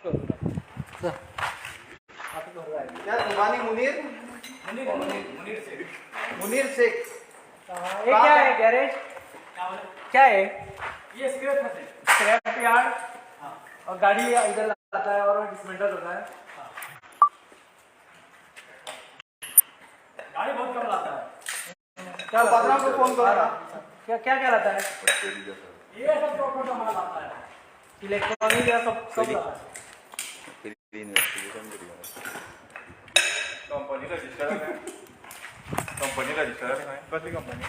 क्या सुबानी मुनीर मुनीर शेख। ये क्या है गैरेज? क्या है ये स्क्रैप है। स्क्रैप यार्ड और गाड़ी इधर लाता है और डिसमेंटल होता है। गाड़ी बहुत कम लाता है। क्या पात्रा को फोन करो ना। क्या क्या क्या लाता है? ये सब छोटा माल आता है, इलेक्ट्रॉनिक या सब सब लाता है। कंपनी रजिस्टर है, कंपनी रजिस्टर है। कसली कंपनी?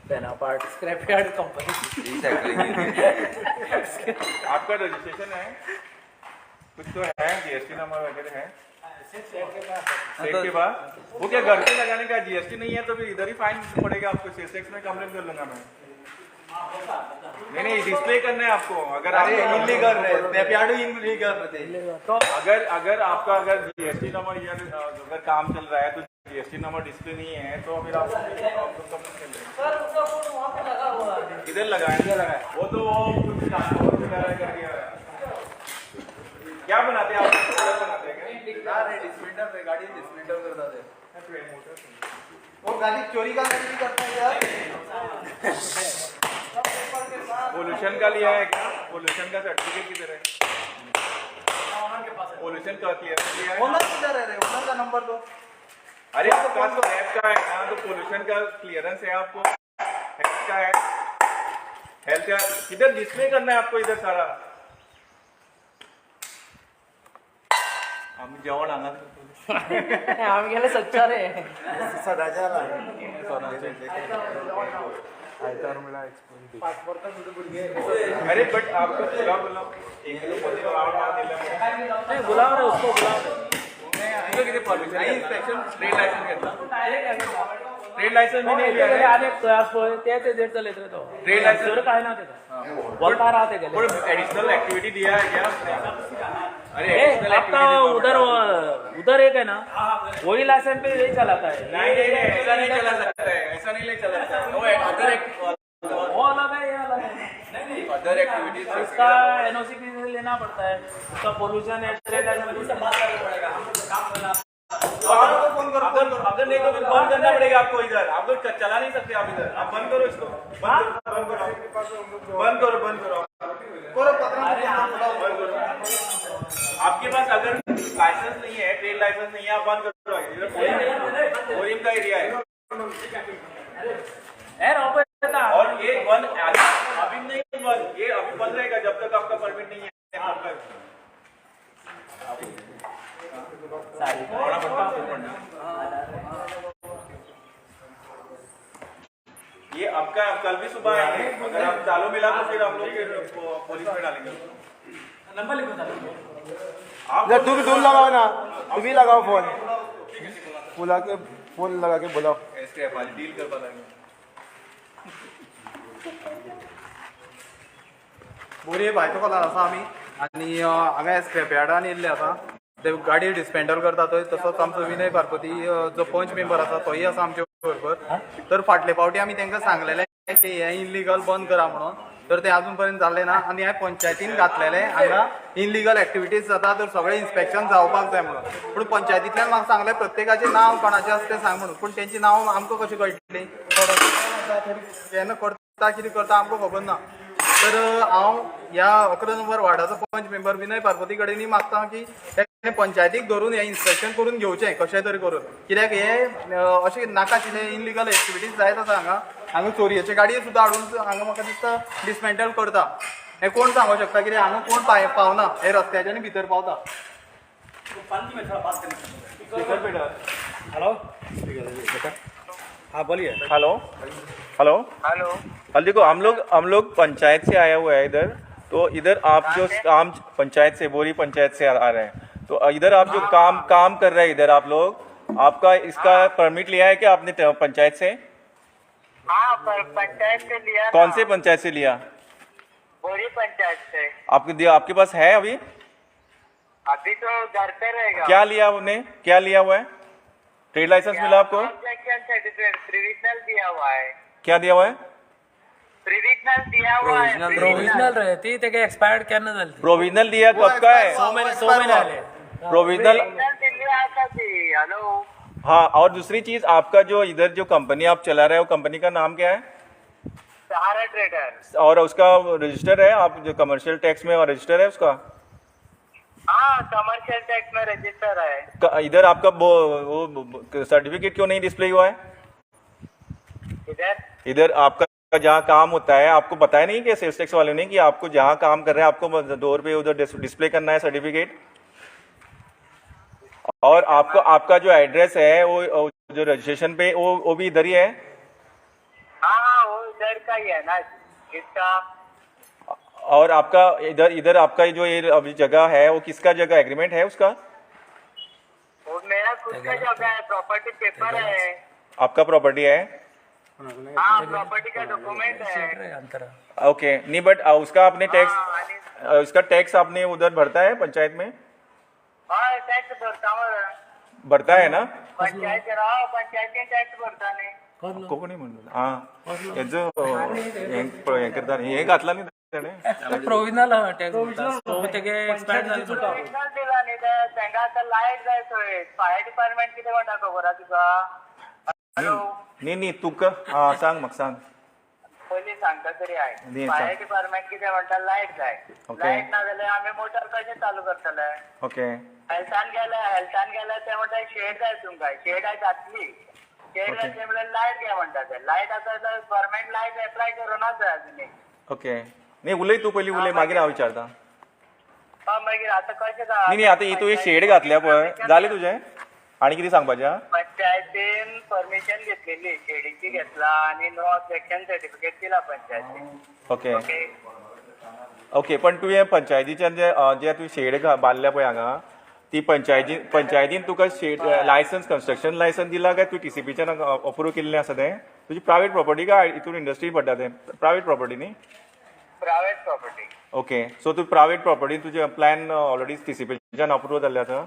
बेनापार्ट स्क्रैप यार्ड कंपनी। आपका रजिस्ट्रेशन है? कुछ तो है, जीएसटी नंबर वगैरह है सेठ के पास? वो क्या घर पे लगाने का जीएसटी नहीं है तो फिर इधर ही फाइन पड़ेगा आपको। सेक्स में कंप्लेन कर लूंगा मैं। नहीं नहीं, डिस्प्ले करना है आपको। अगर अरे आपका इलीगल रे, स्क्रैप इलीगल रे। तो अगर अगर आपका अगर जीएसटी नंबर या अगर काम चल रहा है तो जीएसटी नंबर डिस्प्ले नहीं है तो फिर आपको कंप्लेन कर लेंगे। सर उनका फोन वहाँ पे लगा हुआ है। इधर लगाए, इधर लगाए। वो तो वो कुछ और वगैरह कर दिया है। क्या बनाते हैं आप? क्या बनाते हैं क्या? ना रे, डिसमेंटल रे, गाड़ी डिसमेंटल करता ते। वो गाड़ी चोरी का गाड़ी भी करता है यार। पोल्यूशन का लिया है क्या? पोल्यूशन का सर्टिफिकेट किधर है? पोल्यूशन का क्लियरेंस लिया है? ओनर किधर है रे? ओनर का नंबर दो। अरे आपका स्क्रैप का है ना, तो पोल्यूशन का क्लियरेंस है आपको, हेल्थ का है, हेल्थ का किधर डिस्प्ले करना है आपको इधर सारा। आम्ही जेवण हांगा आम्ही गेले सच्चा रे। सदाच्या अरे बट आपको बुला बुला एक किलो पनीर नहीं बुलाओ रे उसको, बुलाओ। किती पॉल्युशन इन्स्पेक्शन ट्रेड लायसन्स घेतला? ट्रेड लायसन्स मी नाही लिया है। आणि पळय ते ते जेट चलयत रे तो ट्रेड लायसन्स सर काय ना तेका वता राहते गेले। पण एडिशनल एक्टिविटी दिया है क्या? अरे ए, एडिशनल आपका एक्टिविटी उधर उधर एक है ना, वही लाइसेंस पे यही चलाता है। नहीं नहीं नहीं, ऐसा नहीं चला सकता है, ऐसा नहीं चला सकता है। वो अदर वो अलग है, ये अलग है। अदर एक्टिविटीज उसका एनओसी भी लेना पड़ता है, उसका पोल्यूशन है, ट्रेड लाइसेंस उससे बात करनी पड़ेगा, हमको काम करना। फोन करो, अगर अगर नहीं तो फिर बंद करना पड़ेगा आपको इधर। आप लोग चला नहीं सकते आप इधर। आप बंद करो इसको, बंद करो, बंद करो, बंद करो, बंद करो, करो पत्रा को फोन करो। बंद करो। आपके पास अगर लाइसेंस नहीं है, ट्रेड लाइसेंस नहीं है, आप बंद करो। इधर बोरिंग का एरिया है। ए रोबो येता। और ये बंद अभी नहीं, बंद ये अभी बंद रहेगा जब तक आपका परमिट नहीं है तब तक। बड़ा पड़ता है। ये आपका कल भी सुबह आएंगे, अगर आप चालू मिला तो फिर हम लोग फिर पुलिस में डालेंगे। नंबर लिखो सर। आप तुम तुम लगाओ ना, तुम ही लगाओ फोन, बुला के फोन लगा के बुलाओ। ऐसे डील कर पाएंगे। बोरये भायतो कॉलार आसा आमी आनी हांगा स्क्रॅप यार्डान येयल्ले आसा। ते गाडी डिसमेंटल करता थंय। तसोच आमचो विनय पार्पती जो पंच मेंबर आसा तोय आसा आमचे बरोबर। तर फाटले फावटी आमी तांकां सांगलेलें की हें इलिगल बंद करा म्हणून, तर तें अजून पर्यंत जालें ना। आनी हांवें पंचायतीन घातलेलें हांगा इलिगल एक्टिविटीज जाता तर सगळें इन्स्पेक्शन जावपाक जाय म्हणून, पूण पंचायतींतल्यान म्हाका सांगलें प्रत्येकाचें नांव कोणाचें आसा तें सांग म्हणून, पूण तेंचीं नांव आमकां कशें कळटलीं? केन्ना करता कितें करता आमकां खबर ना। तर हांव ह्या 11 नंबर वार्डाचो पंच मेंबर विनय पार्वती कडेनूय मागता की हे पंचायतीक धरून हें इन्स्पेक्शन करून घेवचें कशें तरी करून, कित्याक हे अशें नाका आशिल्ले इलिगल एक्टिविटीज जायत आसा हांगा। हांगा चोरयेच्यो गाडयो सुद्दां हाडून हांगा म्हाका दिसता डिसमेंटल करता। हें कोण सांगूंक शकता? कित्याक हांगा कोण पावना, हे रस्त्याच्यान भितर पावता। हेलो, हाँ बोलिए। Hello hello hello. हेलो, देखो हम लोग पंचायत से आया हुआ है इधर। तो इधर आप जो काम पंचायत से बोरी पंचायत से आ रहे हैं, तो इधर आप जो काम काम कर रहे हैं इधर आप लोग, आपका इसका परमिट लिया है क्या आपने पंचायत से? हाँ, पर पंचायत से लिया। कौन से पंचायत से लिया? बोरी पंचायत से। आपके दिया, आपके पास है अभी? अभी तो घर पे रहेगा। क्या लिया आपने, क्या लिया हुआ है? ट्रेड लाइसेंस मिला आपको? ऑब्जेक्शन सर्टिफिकेट प्रोविजनल दिया हुआ है। क्या दिया हुआ है? प्रोविजनल दिया हुआ है. प्रोविजनल रे ती तेका एक्सपायर्ड केन्ना जाली. प्रोविजनल दिया कब का है? 100 महीने आले. प्रोविजनल. प्रोविजनल दिल्ली आता थी. हेलो. हाँ, और दूसरी चीज, आपका जो इधर जो कंपनी आप चला रहे हो, कंपनी का नाम क्या है? सहारा ट्रेडर. और उसका रजिस्टर है? आप जो कमर्शियल टैक्स में रजिस्टर है उसका? हाँ, कमर्शियल टैक्स में रजिस्टर है. इधर आपका वो सर्टिफिकेट क्यों नहीं डिस्प्ले हुआ है? इधर? इधर आपका जहाँ काम होता है, आपको बताया नहीं कि सेल्स टैक्स वाले ने कि आपको जहाँ काम कर रहे हैं, आपको डोर पे उधर डिस्प्ले करना है सर्टिफिकेट? और आपको आपका जो एड्रेस है, वो जो रजिस्ट्रेशन पे वो भी इधर ही है? हाँ, वो इधर का ही है ना इसका. और आपका इधर इधर आपका जो ये अभी जगह है, वो किसका जगह एग्रीमेंट है उसका? वो मेरा खुद का जगह है, प्रॉपर्टी पेपर है. आपका प्रॉपर्टी है? हाँ, प्रॉपर्टी का डॉक्यूमेंट है. अंतर. ओके, नहीं, बट उसका आपने टैक्स हाँ, आणि उसका टैक्स आपने उधर भरता है पंचायत में? हय, टॅक्स भरता मरे. भरता है ना? पंचायत राव, पंचायतीन टॅक्स भरता न्ही. कोंकणी म्हणून हा हेजो हें हें करता न्ही, हें घातला न्ही तेणें. प्रोविजनल टॅक्स सो तेगे एक्सपायर्ड जाले. प्रोविजनल दिला न्ही ते तांकां. आतां लायट जाय थंय. फायर डिपार्टमेंट कितें म्हणटा खबर आहा तुका? हॅलो. न्ही न्ही, तुका आं, सांग म्हाका, सांग. पयलीं सांगता तरी आयक. न्ही, फायर सांग. डिपार्टमेंट कितें म्हणटा, लायट जाय. लायट ना जाल्यार आमी मोटर कशें चालू करतले? हेल्थान गेले, हेल्थान गेले, ते म्हणटा शेड जाय तुमकां. शेड जातली, शेड जातली म्हणल्यार लायट घे म्हणटा ते. लायट आसा जाल्यार गव्हर्मेंट लायट एप्लाय करूं ना थंय अजुनूय. ओके, न्ही, उलय तूं पयलीं उलय, मागीर हांव विचारता. हय, मागीर आतां कशें? न्ही न्ही, आतां ही तुवें शेड घातल्या पळय, जालें तुजें? आनी कितें सांगपाचें आहा? पंचायतीन परमिशन घेतलेली, शेडीची घेतला आणि नो ऑब्जेक्शन सर्टिफिकेट दिला पंचायतीन. ओके. ओके. ओके, पण तुवें पंचायतीच्यान जे जे तुवें शेड बांदल्या पळय हांगा, ती पंचायतीन तुका शेड लायसन्स, कन्स्ट्रक्शन लायसन्स दिला काय तूं टीसीपीच्यान अप्रूव केल्लें आसा तें? तुजी प्रायवेट प्रॉपर्टी काय हितून इंडस्ट्री पडटा तें? प्रायवेट प्रॉपर्टी न्ही? Private property. Okay, सो तूं प्रायवेट प्रॉपर्टी, तुजें प्लॅन ऑलरेडी टीसीपीच्यान अप्रूव जाल्लें आसा?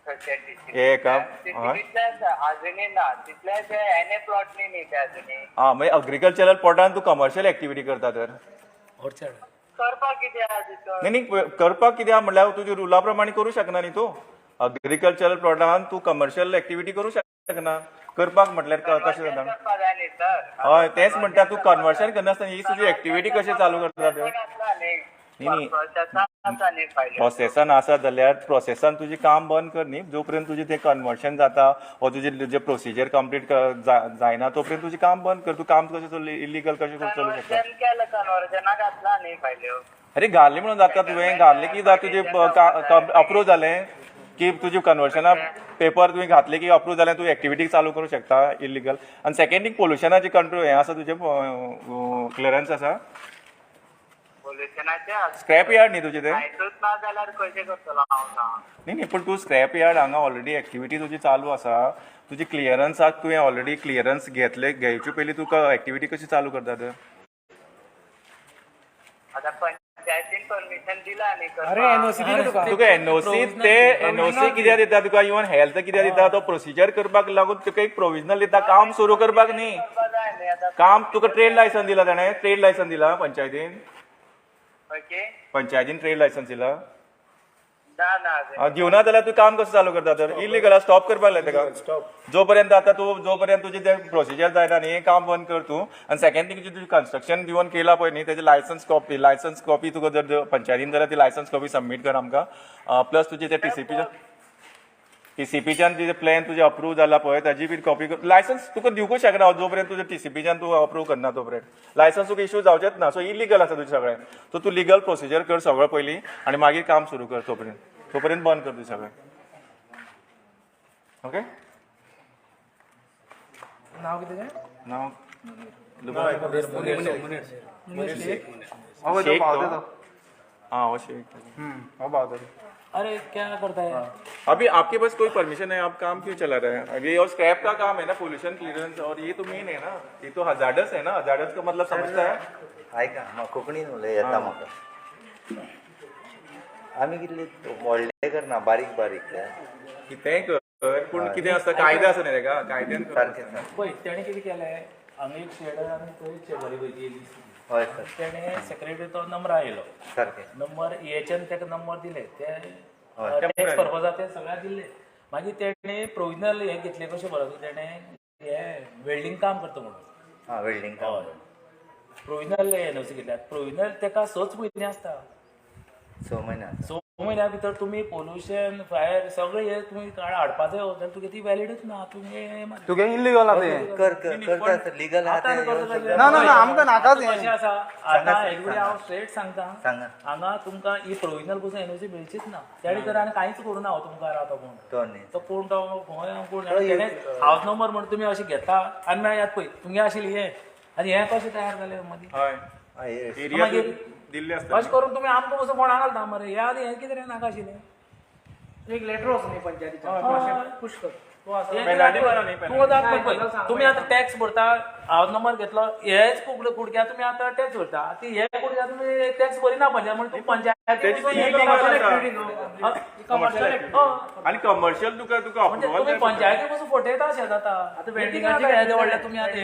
हे एका हय. तितलेच अजुनूय ना, तितलेच एन ए प्लॉट न्ही न्ही ते अजुनूय. आं, मागीर अग्रीकल्चरल प्लॉटान तूं कमर्शियल एक्टिविटी करता तर? ऑर्चर्ड. करपाक कितें आहा तितून? न्ही न्ही, करपाक कितें आहा म्हणल्यार तुज्या रुला प्रमाणे करूं शकना न्ही तूं. अग्रीकल्चरल प्लॉटान तूं कमर्शियल एक्टिविटी करूं शकना. करपाक म्हटल्यार कशें जाता? करपाक जाय न्ही सर. हय, तेंच म्हणटा, तूं कन्वर्शन करनासतना ही तुजी एक्टिविटी कशें चालू करता ते? न्ही न्ही. प्रोसेसान आसा न्ही फायली. प्रोसेसान आसा जाल्यार प्रोसेसान तुजें काम बंद कर न्ही. जो पर्यंत तुजें तें कन्वर्शन जाता वो तुजें जे प्रोसिजर कंप्लीट जायना, तो पर्यंत तुजें काम बंद कर. तूं काम कशें चल इलिगल कशें चलूं शकता? कन्वर्जन केलें, कन्वर्जनाक घातला न्ही फायल्यो. अरे, घालें म्हणून जाता? तुवें घालें की जाता तुजें अप्रूव जालें की तुजें कन्वर्शना पेपर तुवें घातले की अप्रूव जालें, तूं एक्टिविटी चालू करूं शकता इलिगल. आनी सेकंड थिंग, पोल्युशनाचें कंट्रोल हें आसा तुजें, क्लियरन्स आसा? पोल्युशनाचें. स्क्रॅप यार्ड न्ही तुजें तें? लायटूच ना जाल्यार कशें करतलो हांव सांग? न्ही न्ही, पूण तूं स्क्रॅप यार्ड हांगा ऑलरेडी एक्टिविटी तुजी चालू आसा. तुजी क्लियरन्साक तुवें ऑलरेडी क्लियरन्स घेतले, घेवचे पयलीं तुका एक्टिविटी कशी चालू करता ते? आतां पंचायतीन परमिशन दिला न्ही. अरे, एनओसी दिली तुका. तुका एनओसी, ते एनओसी कित्याक दिता तुका? इवन हेल्थ कित्याक दिता? तो प्रोसिजर करपाक लागून तुका एक प्रोविजनल दिता, काम सुरू करपाक न्ही. करपाक जाय न्ही आतां. काम तुका ट्रेड लायसन्स दिला ताणें? ट्रेड लायसन्स दिला पंचायतीन? ओके. पंचायतीन ट्रेड लायसन्स दिला? ना ना अजून. दिवना जाल्यार तूं काम कसं चालू करता तर? इलिगल, स्टॉप करपाक लाय ताका. जो पर्यंत आतां तूं जो पर्यंत तुजें तें प्रोसिजर जायना न्ही, काम बंद कर तूं. आनी सेकंड थिंग, तुजें कन्स्ट्रक्शन दिवन केला पळय न्ही, तेजे लायसन्स कॉपी तुका जर पंचायतीन जाल्यार ती लायसन्स कॉपी सबमीट कर आमकां. प्लस तुजें ते टीसीपीच्यान तुजें प्लॅन तुजें अप्रूव जाला पळय, ताजी बी कॉपी. लायसन्स तुका दिवकूच शकना जो पर्यंत तुजें टीसीपीच्यान तूं अप्रूव करना तो पर्यंत लायसन्स तुका इशू जावचेच ना. सो इलिगल आसा तुजें सगळें. सो तूं लिगल प्रोसिजर कर सगळो पयलीं आनी मागीर काम सुरू कर. तो पर्यंत बंद कर तुजें सगळें. ओके. नाव कितें तें? नाव? हो. शेख. पावते. तो हाँ, वो शेख. हो, पावते. अरे, क्या करता है? अभी आपके पास कोई परमिशन है? आप काम क्यों चला रहे हैं अभी? और स्क्रैप का काम है ना, पोल्यूशन क्लियरेंस और ये तो मेन है ना. ये तो हजार्डस है ना. हजार्डस का मतलब समझता है? आयका, म्हाका कोंकणीन उलय येता म्हाका. आमी कितले व्हडले करना, बारीक बारीक ते. कितेंय कर, पूण कितें आसता, कायदे आसा न्ही तेका, कायद्यान करप. सारकें सारकें. पळय, तेणें कितें केलें. हांगा एक शेड आनी थंय एक शेजारी पळय ती. हय सर. तेणें सेक्रेटरी तो नंबर आयलो. सारकें. नंबर एच्यान ताका नंबर दिले ते हय. टॅक्स पर्पजा ते सगळ्या दिल्ले. मागीर तेणें प्रोविजनल हें घेतलें कशें बरो तेणें हें वेल्डींग काम करता म्हणून. हां, वेल्डींग काम. हय, प्रोविजनल एनओसी घेतल्या. प्रोविजनल तेका 6 म्हयने आसता. 6 म्हयने आसा. 6 म्हयन्या भितर तुमी पोल्युशन फायर सगळें हे तुमी हाडपा जाय जाल्यार तुगे ती व्हॅलिडूच ना. तुमी तुगे इलिगल आहा तें. कर कर करता सर, लिगल आहा आतां तें. करता जाल्यार ना ना ना, आमकां नाकाच हें. कशें आसा आतां एकवेळ हांव स्ट्रेट सांगता. सांगा. हांगा तुमकां ही प्रोविजनल पसून एनओसी मेळचीच ना. तेणें तर आनी कांयच करूं ना हो तुमकां रावता कोण तो न्ही. तो कोण तो खंय कोण तेणें हावस नंबर म्हणून तुमी अशें घेता आनी मागीर याद पळय तुमगे आशिल्ली हें आनी हें कशें तयार जालें मदीं. हय, हय. एरिया दिल्ले आसता. अशें करून तुमी आमकां पसून कोणाक घालता मरे. हे आनी हें कितें रे नाका आशिल्लें. एक लेटर वचून पंचायतीच्या पुश कर. तूं दाखय पळय तुमी आतां टॅक्स भरता, हावस नंबर घेतलो, हेच कुडक्या तुमी आतां टॅक्स भरता. आतां हे कुडक्या तुमी टॅक्स भरिना पंचायत म्हणून तूं पंचायती आनी कमर्शियल तुका तुका म्हणजे तुमी पंचायती पसून फटयता अशें जाता. आतां तुमी आतां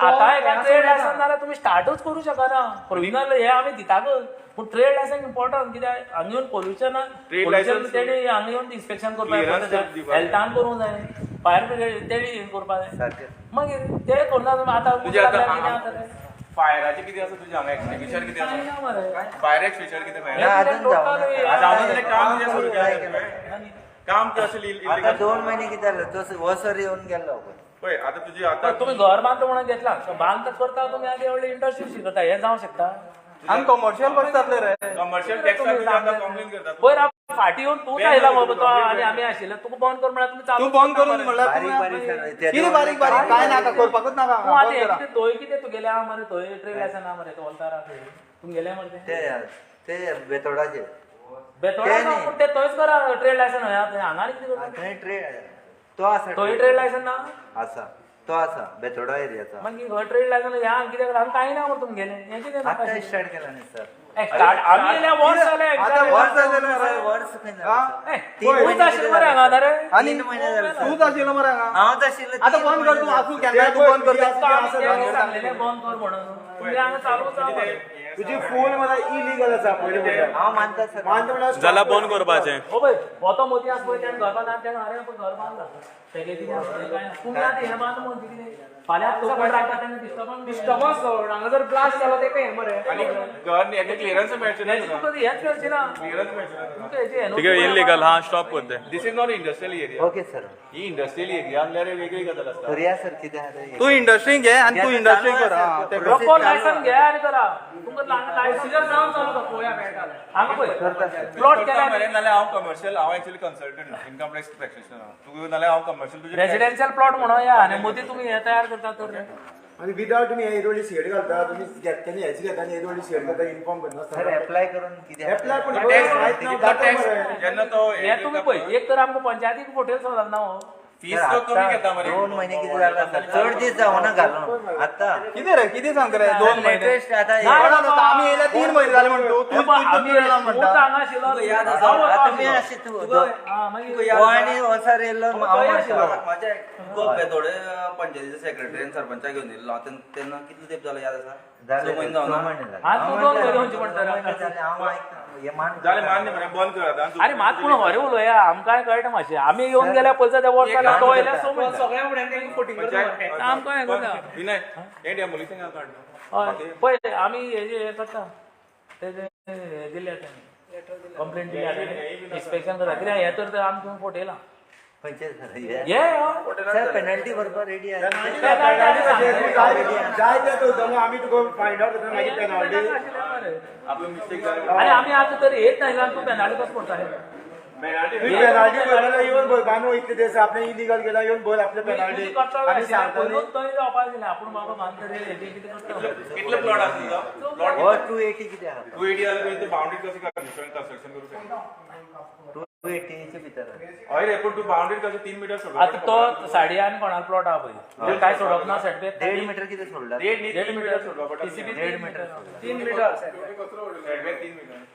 आतां एका ट्रेड लायसन्स जाल्यार तुमी स्टार्टूच करूं शकना. प्रोविजनल हे आमी दिता गो, पूण ट्रेड लायसन्स इम्पॉर्टंट कित्याक हांगा येवन पोल्युशन पोल्युशन तेणी हांगा येवन इन्स्पेक्शन करपाक जाय, हेल्थान करूंक जाय, फायर ब्रिगेड तेणी हें करपाक जाय. मागीर ते करुना तुमी आतां फायराचें कितें आसा तुजें हांगा एक्सटिंग्विशर कितें आसा? फायर एक्सटिंग्विशर कितें ना, अजून जावना. काम कितें सुरू केलें? काम कशें? आतां 2 म्हयने कितें जालें, तो हो सर येवन गेल्लो पळय. आतां तुजी आतां तुमी घर बांदता म्हणून घेतला, बांदता करता तुमी आनी व्हडली इंडस्ट्री करता, हें जावंक शकता. आमी कमर्शियल कशें जातलें रे? कमर्शियल टॅक्साक कंप्लेन करता. पयर फाटी येवन तूंच आयला बाबा तो आनी आमी आशिल्ले तुका बंद कर म्हळ्यार तुमी चालू. तूं बंद करून म्हणल्यार कितें बारीक बारीक कांय नाका करपाकूच नाका. तूं आतां कितें थंय कितें तुगेलें आहा मरे, थंय ट्रेड लायसन आहा मरे, तो वोल्तार आहा थंय तुमगेलें मरे ते बेतोडाचेर. बेतोडा पूण ते थंयच करा ट्रेड लायसन हय थंय हांगा कितें करता? थंय ट्रेड तो आसा. थंय ट्रेड लायसन ना आसा, तो आसा बेतोडा एरियाचो. मागीर खंय ट्रेड लायसन ह्या कित्याक हांगा कांय ना मरे तुमगेलें हें कितें? आतां स्टार्ट केला न्ही सर. आमी येयल्या वर्स जालें. वर्स जालें सर, वर्स खंय जालें? तूंच आशिल्लो मरे हांगा रे. 3 म्हयने जाले. तूंच आशिल्लो मरे हांगा. हांवच आशिल्लो. आतां बंद कर तूं, आसूं केन्ना तूं बंद कर. सांगलेलें बंद कर म्हणून तुमी हांगा चालूच आहा. तुजी फोन मला इलिगल आसा पयलीं म्हणल्यार. हांव मानता सर. मानता म्हणल्यार जाल्यार बंद करपाचें. हो पळय हो मोदी आसा पळय तेणें घर बांदला, तेणें अरे पळय घर बांदला तेगे कितें आसा काय तुमी आतां हें बांदता म्हणून कितें फाल्यां तो कोण रावता तेणें डिस्टर्बन्स डिस्टर्बन्स हांगा जर ब्लास्ट जालो तेका हें मरे. आनी घर हेजें क्लियरन्स मेळचें ना. तुका हेंच मेळचें ना. क्लियरन्स मेळचें ना. तुमकां हेजें ठीक आहे, इलिगल हा स्टॉप कर दे. This is not industrial area. Okay sir. He industrial area म्हणल्यार वेगळी गजाल आसता. करूया सर कितें आहा तें. तूं इंडस्ट्री घे आनी तूं इंडस्ट्री कर. प्रॉपर लायसन घे आनी करा. तुमकां लायसन जावन चालू कर पळोवया मेळटा. हांगा पळय प्लॉट केला नाल्यार हांव कमर्शियल, हांव actually consultant income tax practitioner. तुका नाल्यार हांव कमर्शियल तुजें रेसिडेन्शियल प्लॉट म्हणून या आनी मदीं तुमी हें तयार करता तर. आनी विदाउट तुमी येदी व्हडली शेड घालता, तुमी घेतले हेच घेता आनी येदी व्हडली शेड घालता, इन्फॉर्म करनासतना. सर एप्लाय करून कितें एप्लाय पूण जेन्ना तो हें तुमी पळय एक तर आमकां पंचायतीक फटयल समजना हो. फीस तो कमी घेता मरे. 2 म्हयने कितें जालां सर, चड दीस जावना घालून आतां. कितें रे कितें सांगता रे? 2 म्हयने लेटेस्ट आतां आमी येयल्या 3 म्हयने जाले म्हणटा तूं तूं हांगा आशिल्लो. तुमी आशिल्लो आनी हो सर येयल्लो. म्हाज्या तुका बेतोडे पंचायतीच्या सेक्रेटरी आनी सरपंचाक घेवन येयल्लो तेन्ना कितलो तेंप जालो याद आसा? 6 म्हयने जावना. जालें मान्य मरे, बंद कर आतां. आरे मात पूण खरें उलोवया आमकांय कळटा मातशें. आमी येवन गेल्यार पयस त्या वर्सा तो येयल्या 6 म्हयने सगळ्या फुड्यान तेंकां फोटिंग करता. आमकां हें करता. विनय हें डेमोलिशन काड. हय पळय आमी हेजें हें करता तेजें हें दिल्या तेणें कंप्लेन दिल्या तेणें इन्स्पेक्शन करता कित्याक हें तर आमी तुमी फटयलां. हे सर पेनल्टी भरपाक रेडी आसा. जाय ते आमी तुका फायंड आवट करता मागीर पेनल्टी. आनी आमी आतां तरी येत नाशिल्ल्यान तूं पेनल्टी कसो पडटा? पेनल्टी भरपाक येवन भर बांदू इतले दीस आपणें इलिगल केला येवन भर आपले पेनल्टी. आमी सांगता थंय जावपाक आशिल्लें आपूण बाबा बांदतरे हेजें कितें करता. कितले प्लॉट आसा तुजो? हो 280 कितें आहा? 280 जाल्यार तुवें बाउंड्री कशी कन्स्ट्रक्शन करूं शकता? 280 भितर. हय रे, पूण तूं बाउंड्री कशें 3 मिटर सोडप. आतां तो साडे आनी कोणाक प्लॉट आहा पळय कांय सोडप ना. सेटबॅक 1.5 मिटर कितें सोडला? 1.5 मिटर सोडपा पडटा. 1.5 मिटर. 3 metre setback 3 metre.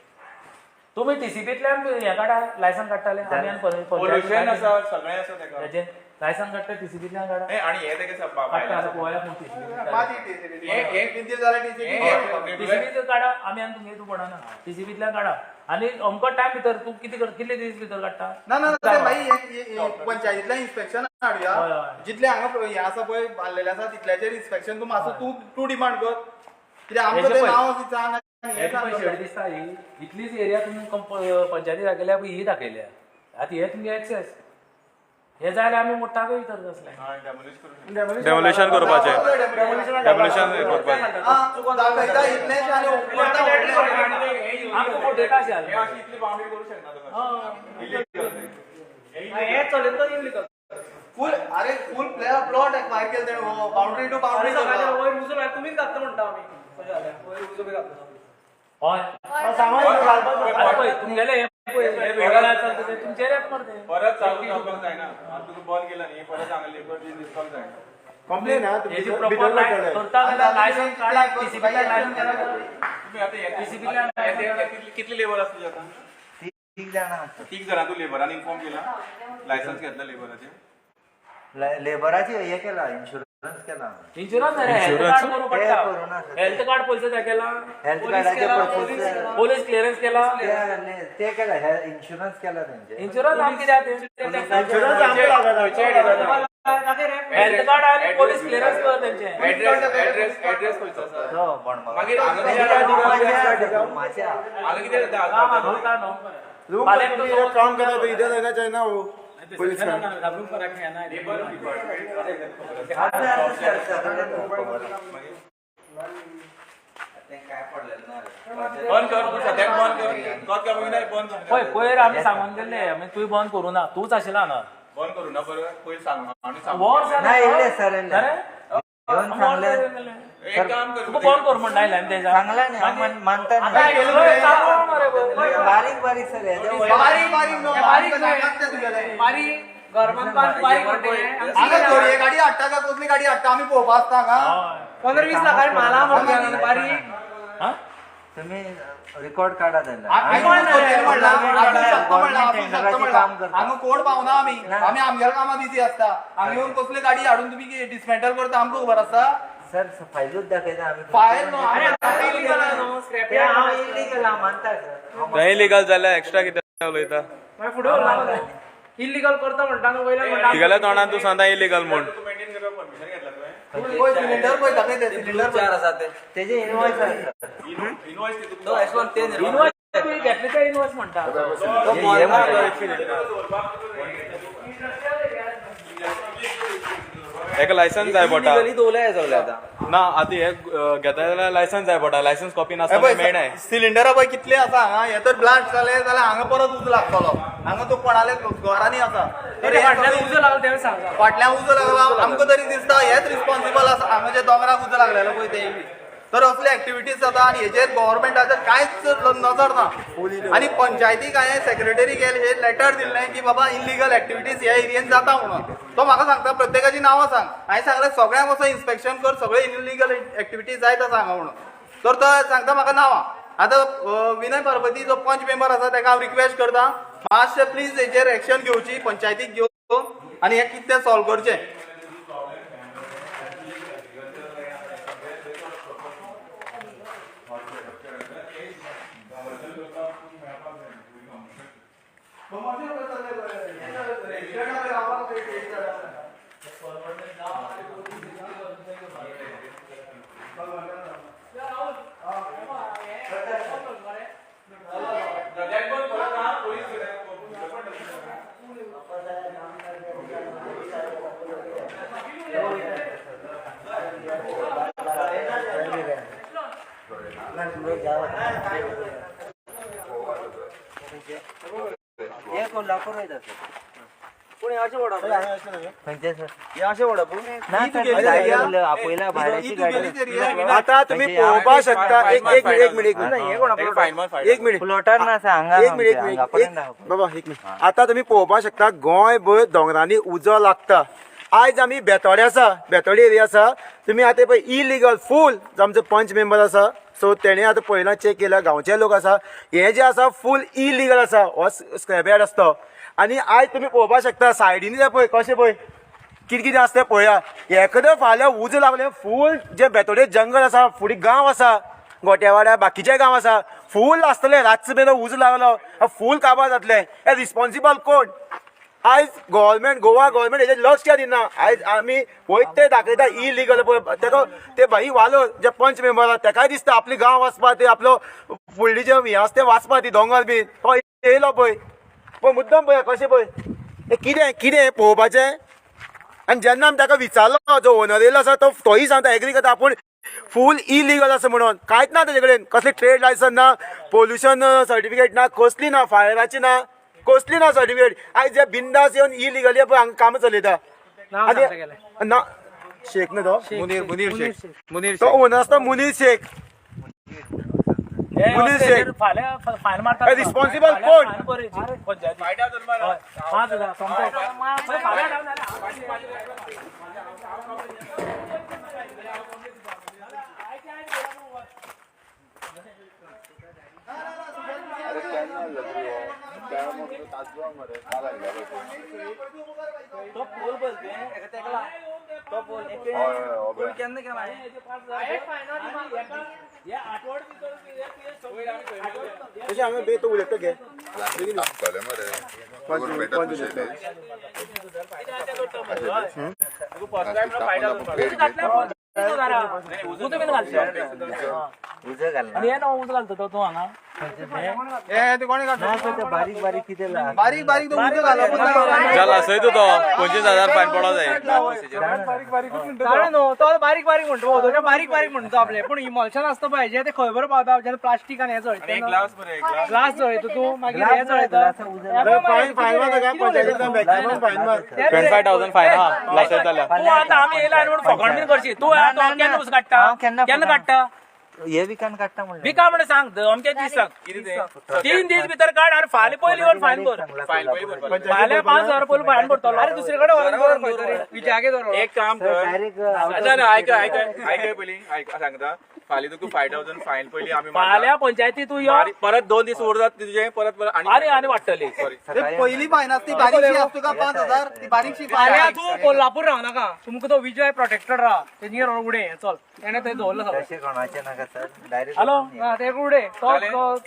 तुमी टीसीपींतल्यान हें काडा लायसन काडटाले. आमी पोल्युशन आसा सगळें आसा तेका. हेजें लायसन काडटा टीसीबीतल्यान काडा. हे आणि हे तेगे काडटा आतां पळोवया कोण टीसीबी. हे जाल्यार टीसीबी टीसीबी काडा आमी आनी तुमगे तूं पडना टीसीबीतल्यान काडा आनी अमको टायम भितर तूं कितें कर, कितले दीस भितर काडटा? ना ना ते मागीर पंचायतींतल्यान इन्स्पेक्शन हाडुया. हय, हय. जितले हांगा हें आसा पळय बांदलेलें आसा तितल्याचेर इन्स्पेक्शन तूं मातसो तूं तूं डिमांड कर, कित्याक आमकां हेजे तें पळय. नांव सांग आनी हे हें सांग. पळय शेड दिसता ही इतलीच एरिया तुमी पंचायती दाखयल्या पळय, ही दाखयल्या. आतां हे तुमगे एक्सेस हे जाय जाल्यार आमी मोडटाकय भितर तसलें. डेमोलिशन करपाचें, डेमोलिशन करपाचें. आं, दाखयता इतलेंच आनी करता व्हडलें. आमकां फटयता अशें जालें. इतली बाउंड्री करू शकना. हे चलयता तो इलिगल. फूल, अरे फूल प्लॉट एक्वायर केले तेणें, हो बाउंड्री टू बाउंड्री. सकाळच्या वयर उजो लायता, तुमीच घातला म्हणटा आमी. कशें जालें वयर उजो बी घातला? हय, आतां पळय तुमगेलें हें पळय, हें वेगळें आसा तें तुमचेर येता मरे तें. परत चालू जावपाक जायना. आतां तुका बंद केला न्ही, परत हांगा लेबर बीन दिसपाक जायना. कंप्लेन हा. हेजी भितर प्रॉपर लायन पडटलें. करता जाल्यार लायसन काडा, टीसीबीतल्यान लायसन काडा. तुम्ही आता TCB कितली लेबर आसली आता? तीग जाणां आसता. तीग जाणां. तूं लेबरान इन्फॉर्म केला? लायसन्स घेतला लेबराचे? लेबराचे हे केला, इन्शुरन्स केला. इन्शुरन्स रे, हेल्थ कार्ड करूं ते पडटा. करूं ना सर. हेल्थ कार्ड पयशे ते केला? हेल्थ कार्डाचे प्रोसेस. पोलीस क्लियरन्स केला? ते केला, इन्शुरन्स केला तेंचे. इन्शुरन्स आम कित्याक ते? इन्शुरन्स आमकां लागना. हेल्थ कार्ड आनी पोलीस क्लियरन्स कर तेंचे. एड्रेस एड्रेस एड्रेस खंयचो आसा? तो बणबा मागीर हांगा कितें जाता? रुमाच्या. हांगा कितें जाता? काम हांगा न्हू. रूम फाल्यां तुमी काम करता तो इधर रहना चाहिए ना वो पुलिस का. सगळें खबर. ते काय पडलेलं ना रे. बंद कर तूं, सद्याक बंद कर. कत काय बघितलं, बंद कर. पळय पयर आमी सांगून गेल्ले आमी, तुवें बंद करूं ना, तूंच आशिल्लो हांगा. बंद करू ना बरं, पयर सांग आनी सांग. वर्स जालें. नाही, येयले सर, येयले. अरे? येवन सांगले. एक काम कर. तुका बंद कर म्हण आयलें आमी तेज्या. सांगला न्ही, हांव मानता आतां न्ही. गेलो चालू आहा मरे पळय. बारीक बारीक सर हेजे व्हडले. बारीक बारीक न्हू, बारीक सांगात तें तुगेलें. बारीक गव्हर्नमेंट बारीक म्हणटा. हांगा चोरये गाडी हाडटा काय कसली गाडी हाडटा आमी पळोवपा आसता हांगा. 15-20 लाखांनी माला म्हणटा बारीक. हा? तुम्ही रेकॉर्ड काढा त्यांना. आमी कोण चोरयेन म्हणलां, आसूं शकता म्हणलां, आसूं शकता टेंडराचें म्हणलां. काम करता. हांगा कोण पावना आमी. ना. आमी आमगेल्या कामां बिजी आसता. हांगा येवन कसली गाडी हाडून तुमी डिसमेंटल करता आमकां खबर आसा? सर, फायलूच दाखयता आमी. फायल न्हू, आमी इलिगल न्हू स्क्रॅप. ते हांव इलिगल हांव मानता सर. हांव नाही इलिगल जाल्यार एक्स्ट्रा कितें उलयता? मागीर फुडें उरला इलिगल करता म्हणटा न्हू वयल्यान म्हणटा. तिगेल्या तोंडान तूं सांगता इलिगल म्हूण. पळय सिलिंडर पळय दाखयता सिलिंडर पळय. चार आसा ते. तेजे इनवॉयस आसा. तो अशें ते इनवॉयस तुवें घेतले ते इनवॉयस म्हणटा. तो बोलना. हेका लायसन्स जाय पडटा. इलिगली दवरले सगळे आतां. ना, आतां हे घेता जाल्यार लायसन्स जाय पडटा. लायसन्स कॉपी हे नासतना पळय मेळनाय. सिलिंडरा पळय कितले आसा हांगा. हे तर ब्लास्ट जाले जाल्यार हांगा परत उजो लागतलो. हांगा तो कोणाले घरांनी आसा. तर हे फाटल्यान सगळें उजो लागलो तें सांगा. फाटल्यान उजो लागला आमकां तरी दिसता हेच रिस्पॉन्सिबल आसा हांगा जे दोंगराक उजो लागलेलो पळय ते बी. तर असले एक्टिविटीज जाता आनी हेजेर गव्हर्मेंटाचेर कांयच नजर ना. आनी पंचायतीक हांवें सेक्रेटरी गेले हे लेटर दिल्लें की बाबा इलिगल एक्टिविटीज ह्या एरियेन जाता म्हणून. तो म्हाका सांगता प्रत्येकाची नांवां सांग. हांवें सांगलें सगळ्यांक वचोन इन्स्पेक्शन कर, सगळे इलिगल एक्टिविटीज जायत आसा हांगा म्हणून. तर तो सांगता म्हाका नांवां. आतां विनय पार्वती जो पंच मेंबर आसा ताका हांव रिक्वेस्ट करता मातशें प्लीज हेजेर एक्शन घेवची, पंचायतीक घेवन आनी हें कितें सॉल्व करचें. हे कोल्हापूर वयता सर. पूण हे अशें वडप. खंयचे सर? हे अशें वडप. ना सर, गाडी आपयला भाड्याची गाडी. आता तुम्ही पळोवपाक शकता. एक एक मिनिट, एक मिनिट, एक मिनिट, एक मिनिट. प्लॉटार ना सर, हांगा. एक मिनिट, एक हांगा मिनिट, पर्यंत एक आहा. बाबा एक मिनिट. आता तुम्ही पळोवपाक शकता गोंयभर दोंगरांनी उजो लागता. आयज आमी बेतोडे आसा, बेतोडे एरिया आसा. तुमी आतां पळय इलिगल फूल आमचो पंच मेंबर आसा, सो तेणें आतां पळयला, चॅक केला, गांवचे लोक आसा. हे जे आसा फूल इलिगल आसा हो स्क्रॅप यार्ड आसता. आनी आयज तुमी पळोवपाक शकता सायडीनी जाय पळय कशें पळय कितें कितें आसा तें पळया. एखादें फाल्यां उजो लागलें फूल जे बेतोडे जंगल आसा, फुडें गांव आसा, गोट्यावाड्या बाकीचे गांव आसा, फूल आसतले. रातचो मेरेन उजो लागलो फूल काबार जातलें. हे रिस्पॉन्सिबल कोण? आयज गव्हर्मेंट, गोवा गव्हर्मेंट हेजेर लक्ष कित्याक दिना? आयज आमी वयता ते दाखयता इलिगल. तेका ते भाई वालो जे पंच मेंबर आसा तेकाय दिसता आपले गांव वाचपा, ते आपलो फुडली जे हें आसा तें वाचपा, ती दोंगर बी तो येयलो पळय, पळय मुद्दम पळय कशें पळय हें कितें कितें पळोवपाचें. आनी जेन्ना आमी ताका विचारलो, जो ओनर येयलो आसा तो तोय सांगता एग्री करता आपूण फूल इलिगल आसा म्हणून. कांयच ना तेजे कडेन, कसली ट्रेड लायसन्स ना, पोल्युशन सर्टिफिकेट ना, कसली ना, फायराची ना, कसली ना सर्टिफिकेट. आयज जे बिंदास येवन इलिगली पळय हांगा कामां चलयता. आनी ना शेख न्हू तो मुनीर, मुनीर शेख, मुनीर तो ओनर आसता मुनीर शेख. मुनीर शेख फाल्यां फायन मारता. रिस्पॉन्सिबल कोण? 5,000. तो पोल पळय तुवें एका तेकला तो पोल पोल केन्ना केला? तशें हांगा बे तो उलयता घे. उजो बीन घालचें आनी हे न्हू उजो घालता तो तूं हांगा. बारीक बारीक कितें बारीक बारीक तो उजो घालप. जाला सयत तो 25,000 फायन पडो जाय. न्हू तो बारीक बारीक म्हणटा, बारीक बारीक म्हणटा आपले, पूण इमोल्शन आसता पळय जें तें खंय बरें पावता, जेन्ना प्लास्टीक आनी हें जळयता, ग्लास जळयता तूं, मागीर हें जळयता. फायन मारता पंचायतीन, मॅक्सिमम फायन मार. 25,000 फायन आहा लासयत जाल्यार. तूं आतां आमी येयला आनी म्हणून फकाण बीन करशी तूं. केन्ना उजो काडटा? केन्ना काडटा? हे विकान काडटा म्हणलें. विका म्हणून सांग, अमके दीस सांग, 3 दीस भितर काड आनी फाल्यां पयलीं येवन फायन भर. फाल्यां 5,000 पयलीं फायन भरतलो. अरे दुसरे कडेन व्हरून खंय तरी विजयागे दवर. एक काम कर, ना आयक आयक आयक पयलीं आयक सांगता. फाल्यां तुका 5,000 फायन पयलीं आमी फाल्यां पंचायती तूं यो, परत 2 दीस उरतात तुजे, परत आनी आनी वाडटली. पयली फायन आसता ती बारीकशी आसता तुका 5,000, ती बारीकशी. फाल्यां तूं कोल्हापूर राव नाका, तुमकां तो विजय प्रोटेक्टेड राव, तेजेर उडय चल, तेणें थंय दवरलो सगळें. तशें कोणाचें नाका सर, डायरेक्ट हॅलो तेका उडय.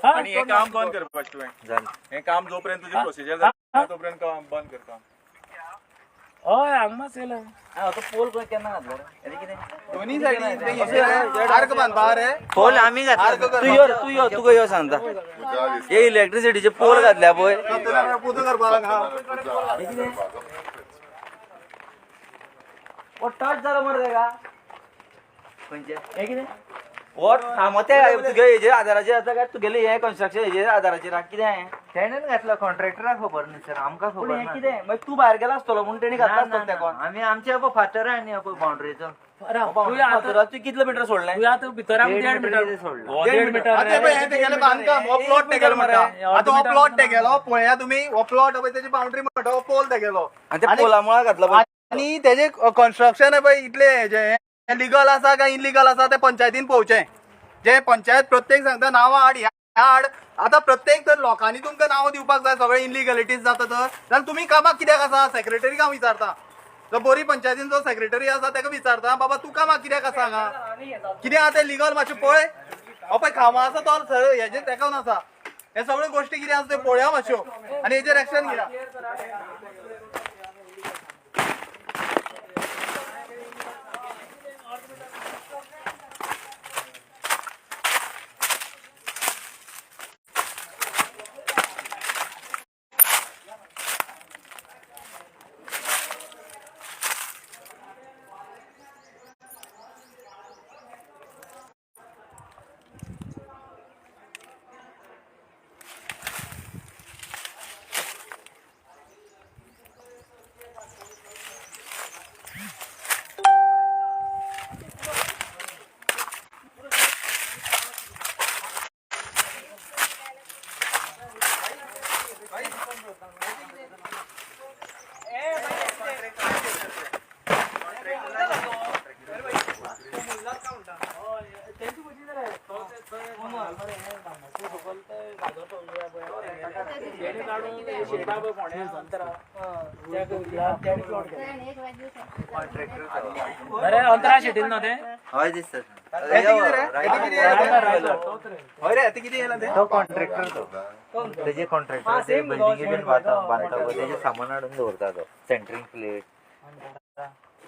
आनी हें काम बंद करपाचें तुवें, हें काम जोपर्यंत तुजें प्रोसिजर जाता तोपर्यंत काम बंद करता. हय हांगा मातशें येयला. तो पोल खंय केन्ना घातलो रे? कितें दोन्ही सायडीन आर्क बांदपा रे पोल आमी घातला. तूं यो, तूं यो, तुका यो सांगता. हे इलेक्ट्रिसिटीचे पोल घातल्या पळय, पुजो करपाक. टच जालो मरे तेका. खंयचे हें कितें हो थांबते तुगे हेजेर आदाराचेर आसा काय तुगेलें हें कन्स्ट्रक्शन हेजेर आदाराचेर आसा कितें? तेणेन घातला, कॉन्ट्रॅक्टराक खबर न्ही सर, आमकां पूण खबर हें ना. कितें मागीर तूं भायर गेला आसतलो म्हणून तेणी घातला आसतलो तेका. आमी आमच्या पळय फातर आनी पळय बाउंड्रीचो फातराचो कितले मिटर सोडलें? तुवें आतां भितर आमी 1.5 मिटर सोडलें. 1.5 मिटर. आतां पळय हें तेगेलें बांदकाम, हो प्लॉट तेगेलो म्हणटा. आतां हो प्लॉट तेगेलो पळया तुमी, हो प्लॉट पळय तेजी बाउंड्री म्हणटा, हो पोल तेगेलो आनी त्या पोला मुळां घातला पळय. आनी तेजें कन्स्ट्रक्शन पळय इतलें हेजें लिगल आसा काय इलिगल आसा तें पंचायतीन पळोवचें. जे पंचायत प्रत्येक सांगता नांवां हाड, ह्या हाड. आतां प्रत्येक तर लोकांनी तुमकां नांवां दिवपाक जाय, सगळें इलिगलिटीज जाता तर जाल्यार तुमी कामाक कित्याक आसा? सेक्रेटरीक हांव विचारता, जो बोरी पंचायतीन जो सेक्रेटरी आसा ताका विचारता, बाबा तूं कामाक कित्याक आसा हांगा? कितें आहा तें लिगल मातशें पळय. हो पळय खांबो आसा तो हेजेर तेकोन आसा. हे सगळ्यो गोश्टी कितें आसा त्यो पळया मातश्यो आनी हेजेर एक्शन घेया. अरे अंतरा शेटीन न्हू ते. हय दिसता. तो कॉन्ट्रॅक्टर तो तेजे कॉन्ट्रॅक्टर ते बिल्डिंगी बीन बांदता पळय तेजें सामान हाडून दवरता तो सेंटरींग प्लेट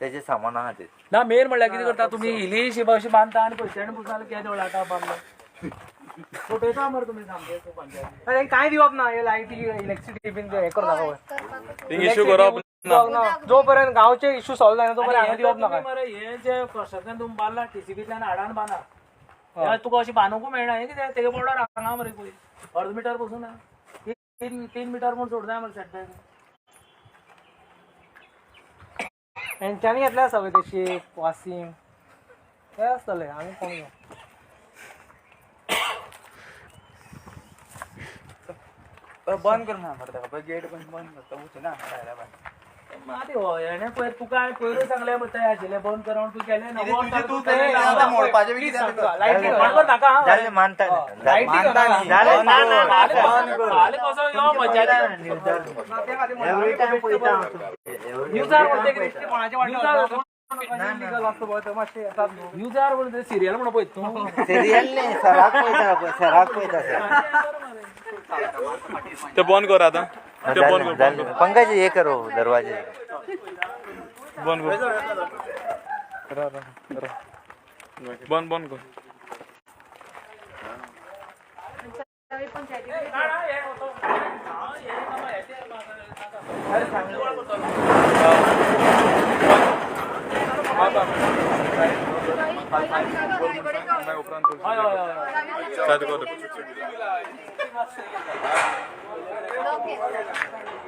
तेजें सामान आहा ते. ना मेन म्हणल्यार कितें करता तुमी इल्ली अशी बांदता आनी पयशांनी पुसता केदें व्हडलें आतां बांदलो फटयता मरे तुमी सामके पंचायती. कांय दिवप ना हे लायटी इलेक्ट्रिसिटी बीन हे करता थिंग इश्यू करप ना. जो पर्यंत गांवचे इश्यू सॉल्व जायना तो पर्यंत हांगा दिवप ना. मरे हे जे कन्स्ट्रक्शन तुमी बांदला टीसीबींतल्यान हाडान बांदा तुका अशें बांदूंक मेळना. हें कितें तेगे बोर्डर हांगा मरे पळय अर्द मिटर पसून ना 3 मिटर म्हूण सोडना मरे सेटबॅक. हेंच्यांनी घेतले सगळे ते शेख वासीम ते आसतले आमी कोण घेवं. बंद कर ना मरे ताका गेट बंद करता वचना भायल्या भायर. मात हेणें पयर तुका हांवें पयरूय सांगलें पळय तयार आशिल्लें बंद कर म्हूण तूं केलें ना. जालें मानता न्यूजार म्हणून सिरियल म्हणून पळयत तूं. सिरियल न्ही सराक पळयता सराक पळयता सर. ते बंद कर आतां. ते बंद कर पंकज हे करो दरवाजे बंद कर बंद बंद कर.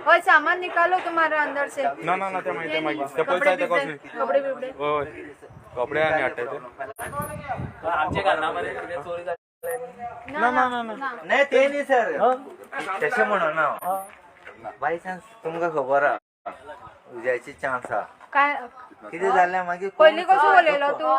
और सामान निकालो तुम्हारा अंदर से. ना ना ना ते मागीर ते मागीर ते पयशे ते कसले कपडे बिपडे. हय कपडे आनी हाडटा ते आमचे घालना मरे कितें चोरी जाली. ना ना ना नाही ते न्ही सर तशें म्हणना. बाय चान्स तुमकां खबर आहा उज्याची चान्स आहा काय कितें जालें मागीर पयलीं कसो उलयलो तूं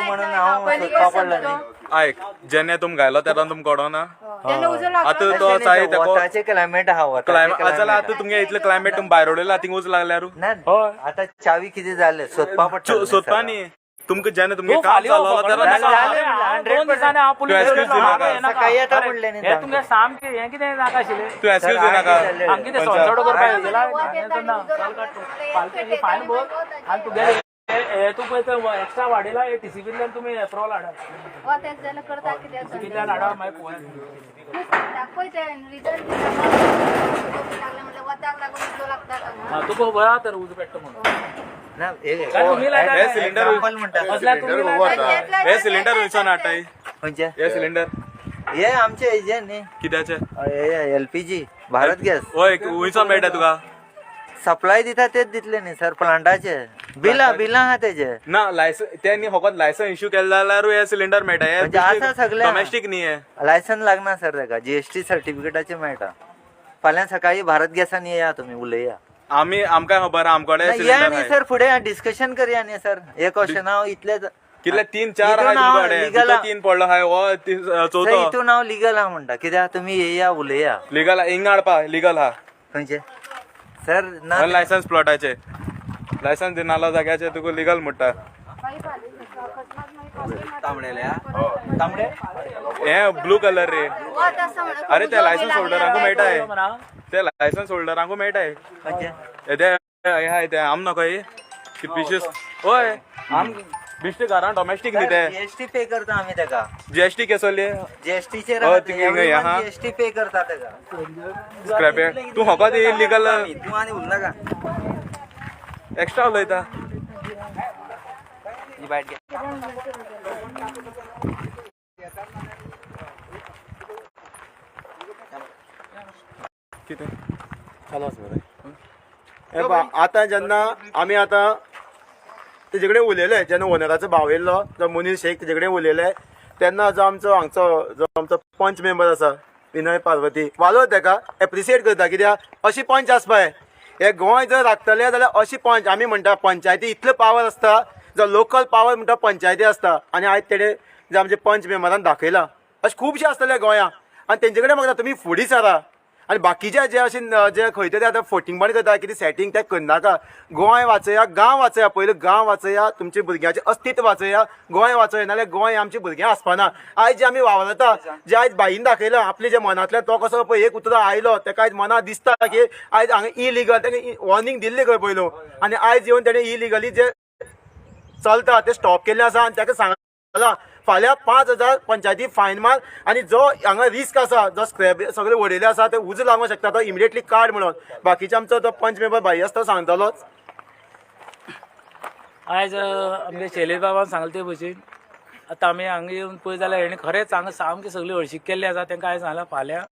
म्हणून हांव सोदपा पडलो न्ही. आयक जेन्ना तुमकां घायलो तेन्ना तुमकां कळना. तेन्ना उजो लागलो आतां तो चाय वताचें क्लायमेट आहा. जाल्यार आतां तुमगे इतलें क्लायमेट तुमी भायर उडयला थिंग उजो लागल्यार ना. आतां चावी कितें जालें सोदपा पडटा. सोदपा न्ही तुमकां जेन्ना तुमगें काम जालो तुमगे सामकें हें कितें नाका आशिल्लें. तूं एक्सक्यूज दिनाका. आमकां कितें सोनसोडो करपाक फायन भर आनी तुगेलें हे तूं पळय ते एक्स्ट्रा वाडयला हे टीसीबींतल्यान तुमी एप्रोवल हाडा. टीसीबींतल्यान हाडा मागीर पळोवया. तुका खबर आहा तर उजो पेट्टा म्हणून. हे सिलिंडर हे सिलिंडर खंयच्यान हाडटाय? हे सिलिंडर हे आमचे हेजे न्ही कित्याचे एलपीजी भारत गॅस. हय खंयच्यान मेळटा तुका? सप्लाय दिता तेच दितले न्ही सर प्लांटाचे बिलां बिलां आहा तेजे. ना लायसन ते फकत लायसन इश्यू केलें जाल्यार हे सिलिंडर मेळटा. म्हणजे आसा सगळें डोमेस्टीक न्ही. हे लायसन लागना सर तेका जीएसटी सर्टिफिकेटाचे मेळटा. फाल्यां सकाळी भारत गॅसान येया तुमी उलया. आमी आमकां खबर आहा आमकडे या न्ही सर फुडें डिस्कशन करया न्ही सर. हे क्वेश्चन हांव इतले कितले 3 4 आहा 3 पडलो आहा हो चवथो. हितून हांव लिगल आहा म्हणटा कित्याक तुमी येया उलया. लिगल हिंगा हाडपा लिगल आहा खंयचे सर? ना लायसन्स प्लॉटाचे लायसन्स दिनालो जाग्याचे तुका लिगल म्हणटा. हे ब्लू कलर रे. अरे ते लायसन्स होल्डरांकू मेळटा. ते लायसन्स होल्डरांकू मेळटा. ते हे ते आम नका पिशेस. हय आम बिश्टे घरान डोमेस्टीक न्ही ते. जीएसटी पे करता आमी तेका. जीएसटी केसोली? जीएसटीचेर जीएसटी पे करता तेका. स्क्रॅप तूं फकत इलिगल तूं आनी उरनाका एक्स्ट्रा उलयता. कितें चालू आसा मरे. आतां जेन्ना आमी आतां तेजे कडेन उलयले जेन्ना ओनराचो भाव येयल्लो जो मुनीर शेख तेजे कडेन उलयले तेन्ना जो आमचो हांगचो जो आमचो पंच मेंबर आसा विनय पार्वती वालोर तेका एप्रिशिएट करता कित्याक अशी पंच आसपाय. हे गोंय जर राखतले जाल्यार अशी पंच आमी म्हणटा पंचायती इतलो पावर आसता जो लोकल पावर म्हणटा पंचायती आसता. आनी आयज तेणे जे आमचे पंच मेंबरान दाखयला अशें खुबशे आसतले गोंया आनी तेंचे कडेन मागता तुमी फुडें सरा. आनी बाकीचे जे अशें जे खंय तरी आतां फोटिंगपण करता कितें सेटींग तें करनाका. गोंय वाचया, गांव वाचया, पयलू गांव वाचया, तुमचे भुरग्यांचें अस्तित्व वाचया, गोंय वाचया, नाल्यार गोंय आमच्या भुरग्यां आसपाना. आयज जे आमी वावरता, जे आयज बाईन दाखयलां आपले जे मनांतल्यान तो कसो पळय एक उतरां आयलो तेका आयज मनां दिसता की आयज हांगा इलिगल तेणें वॉर्निंग दिल्ली खंय पयलू आनी आयज येवन तेणें इलिगली जे चलता ते स्टॉप केल्ले आसा. आनी तेका सांगलां फाल्यां 5,000 पंचायती फायन मार आनी जो हांगा रिस्क आसा, जो स्क्रॅप सगळे वडयले आसा ते उजो लागूंक शकता, तो इमिडिएटली काड म्हणून. बाकीचे आमचो तो पंच मेंबर भाई आसा तो सांगतलोच. आयज आमगे शैलेश बाबान सांगलें ते भशेन आतां आमी हांगा येवन पळय जाल्यार हेणी खरेंच हांगा सामकी सगळी हळशीक केल्ली आसा. तांकां हांवें सांगलां फाल्यां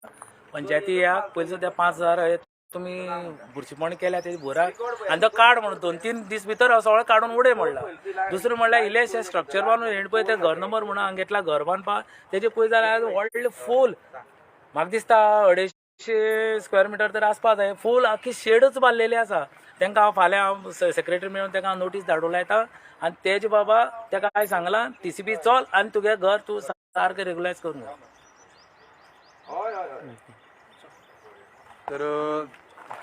पंचायती या पयलीं त्या 5,000 हे तुमी बुरशीपण केल्या तेजी भरात आनी तो काड म्हणून 2-3 दीस भितर सगळें काडून उडय म्हणलां. दुसरें म्हणल्यार इल्लेशें स्ट्रक्चर बांदून हेणी पळय तें घर नंबर म्हणून हांगा घेतला घर बांदपाक तेजे पळय जाल्यार आयज व्हडलें फूल म्हाका दिसता 250 स्क्वेअर मिटर तर आसपा जाय. फूल आख्खी शेडच बांदलेली आसा. तांकां हांव फाल्यां हांव सेक्रेटरी मेळून ताका हांव नोटीस धाडूं लायता आनी तेजे बाबा ताका हांवें सांगलां TCP चल आनी तुगे घर तूं सारकें रेगुलायज करून घे. तर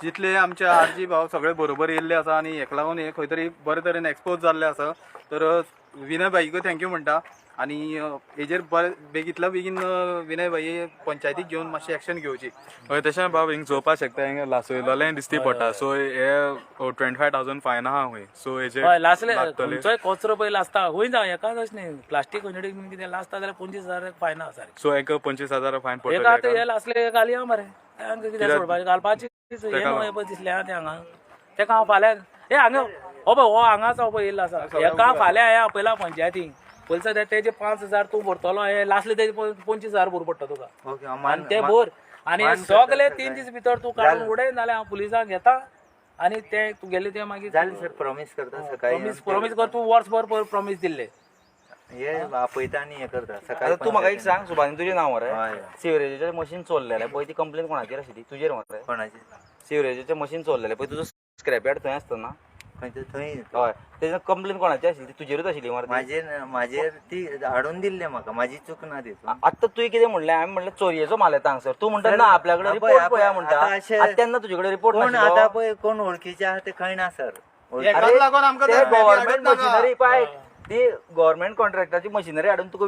जितले आमचे आरजी भाव सगळे बरोबर येयल्ले आसा आनी हेका लागून हे खंय तरी बरे तरेन एक्सपोज जाल्ले आसा. तर विनय भाईकूय thank you म्हणटा आनी हेजेर बरे बेगीतल्या बेगीन विनय भाई पंचायतीक घेवन मातशें एक्शन घेवची. हय, तशें बाब हिंग चोवपाक शकता, हिंगा लासयलोलें दिसती पडटा. सो हे 25,000 फायन आहा खंय. सो हेजे हय लासले खंयचोय कचरो पळय लासता खंय जावं एकाच अशें न्ही, प्लास्टीक खंय कितें लासता जाल्यार 25,000 फायन आसा सारकें. सो एक 25,000 फायन पडटलें. एक आतां हे लासले घालया मरे तांकां कितें सोडपाचें घालपाचें हें न्हू पळय दिसलें आहा तें हांगा. तेका हांव फाल्यां हे हांगा हो पळय हो हांगाच हांव पळय येयल्लो आसा. हेका फाल्यां हें आपयला पंचायतीक पयलीं सद्या तेजे 5,000 तूं भरतलो, हे लासले तेजे 25,000 भर पडटा तुका आनी ते भर आनी सगळे 3 दीस भितर तूं काडून उडय, नाल्यार हांव पुलिसांक घेता आनी ते तुगेले ते मागीर जालें सर. प्रॉमीस करता सकाळी प्रॉमीस कर तूं वर्सभर प्रॉमीस दिल्ले हे आपयता आनी हें करता सकाळी. तूं म्हाका एक सांग सुभानी, तुजें नांव मरे सिवरेजीचें मशीन चोरलेलें पळय, ती कंप्लेन कोणाचेर आशिल्ली? तुजेर मरे. कोणाचेर? सिवरेजीचें मशीन चोरलेलें पळय, तुजो स्क्रॅप यार्ड थंय आसता ना खंयचे थंय? हय, तेजे कंप्लेन कोणाची आशिल्ली? तुजेरूच आशिल्ली मरे. म्हाजेर म्हाजेर ती हाडून दिल्ले म्हाका, म्हाजी चूक ना तितून. आतां तुवें कितें म्हणलें? हांवें म्हणलें चोरयेचो माल येता हांगसर, तूं म्हणटा ना आपल्या कडेन रिपोर्ट पळया म्हणटा. आतां तेन्ना तुजे कडेन रिपोर्ट कोण आतां पळय कोण वळखीचे आहा ते खंय ना सर. गव्हर्मेंट मशिनरी पळय, ती गव्हर्मेंट कॉन्ट्रॅक्टाची मशिनरी हाडून तुका